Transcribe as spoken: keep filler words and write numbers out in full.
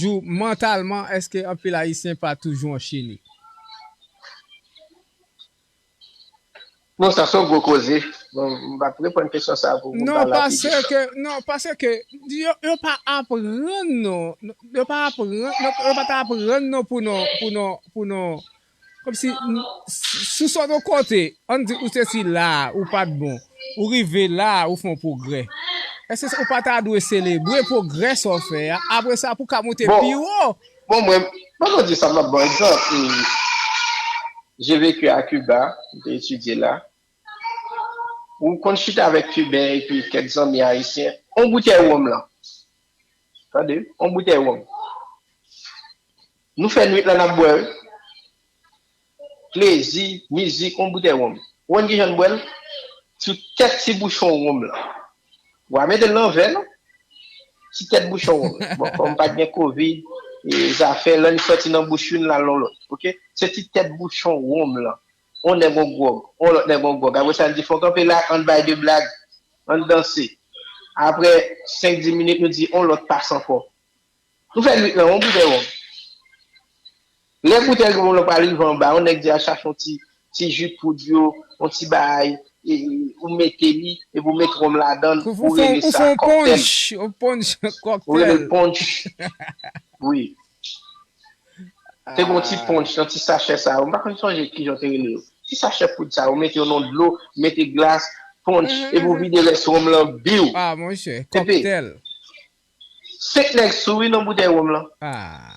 Jou mantalman, èske anpil Ayisyen pa toujou anchene? Non, sa se yon gwo koze. Bon, m p ap reponn kesyon sa pou pou m Non, pale rapid. Paske, non, paske yo, yo pa aprann nou, yo pa aprann, yo, yo pa ta aprann nou pou nou, pou nou, pou nou, kòmsi, n- si w sot yon kote, ann di ou soti la, ou pa t bon, ou rive la, ou fè yon pwogrè. Èske ou pa ta dwe selebre pwogrè sa w fè a? Apre sa, pou w ka monte Bon, pi wo? Bon, mwen, mwen, mwen di sa, m ap ba w egzanp. E, J'ai vécu à Cuba, m te etidye la. Ou konn chita avèk Kiben epi kèk zanmi Ayisyen, on boutèy wonm lan. Tande, on boutèy wonm. Nou fè nwit lan n ap bwè, wi. Plezi, mizik, on boutèy wonm. Ou konn kijan n bwè l? Sou tèt ti bouchon wonm lan. Ou pa mete l nan vè, non. Ti tèt bouchon wonm lan. Bon, kòm pa t gen kovid, e, zafè, lè n sòti nan bouch youn, l al nan lòt. Oke? Se ti tèt bouchon wonm lan. On nèg on gwòg, on lòt nèg on gwòg. Apre sa, n di, fò kanpe la, ann bay de blag, ann danse. Apre senk dis minit, nou di, on lòt pas ankò. Nou fè nwit lan, on boutèy wonm. Lè boutèy wonm lan pral rive anba, on nèg di al chache yon ti, ti ji poud yo, yon ti bagay, e, ou mete li, epi ou met wonm ladan l, Ou, ou ou fè, rele ou fè sa yon kòktèl. Punch, yon punch Ou rele l kòktèl. Punch. Wi. Te gen yon ti Ah. Punch nan ti sachè sa yo. M pa konn sonje kijan te rele yo. Ti sachè poud sa yo, mete yo nan dlo, mete glas, Punch, Mhm, epi ou mhm. vide rès wonm lan, biw. Ah, monchè, Pepe. Kòktèl. Senk nèg sou wi nan boutèy wonm lan. Ah.